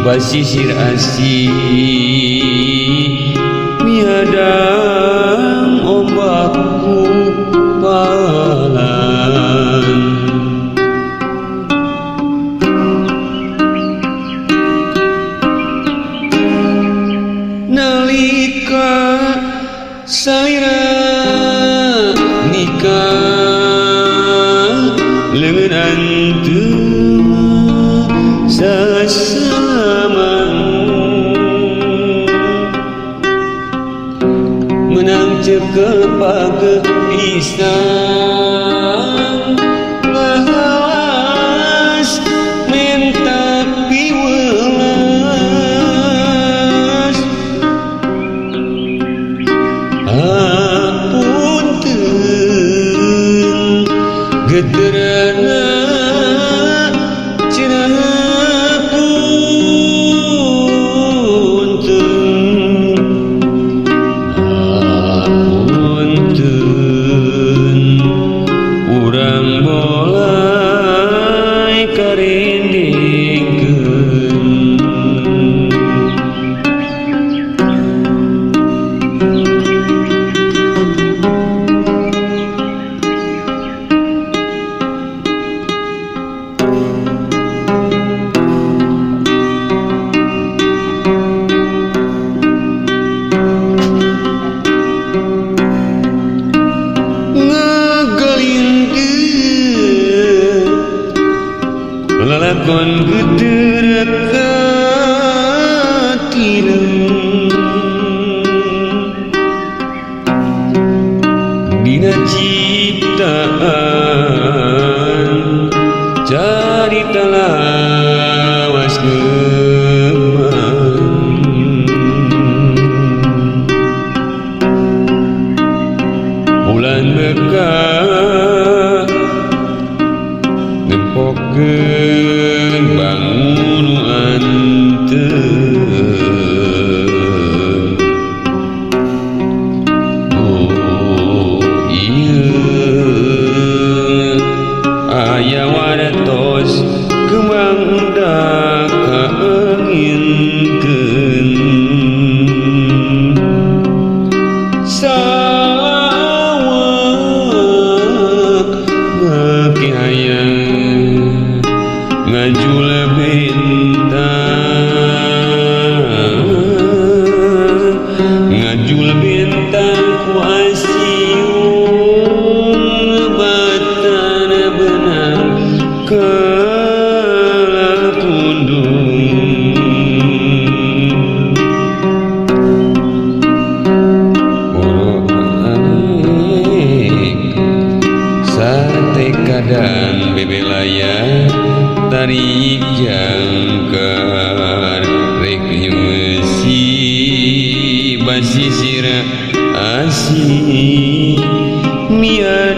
Basisir asih miadang ombak kupalan. Nalika salira nikah leungeun anteung sasaman menang cekel page pisang ngahalas menta piwelas. Apunten geterana cenah apunten apunten urang bolai karindingkeun. Lalakon geter katineng dina ciptaan carita lawas geman. Bulan bekah nempokeun bangun anteung. Oh ieu aya wartos kembang da kaenginkeun. Sawak make hayang ngajul bintang, ngajul bintang ku asiung batana benang kalapundung. Boro anek sate kadan bebelaya tarik jangkar rek nyeusi basisir asih miadang.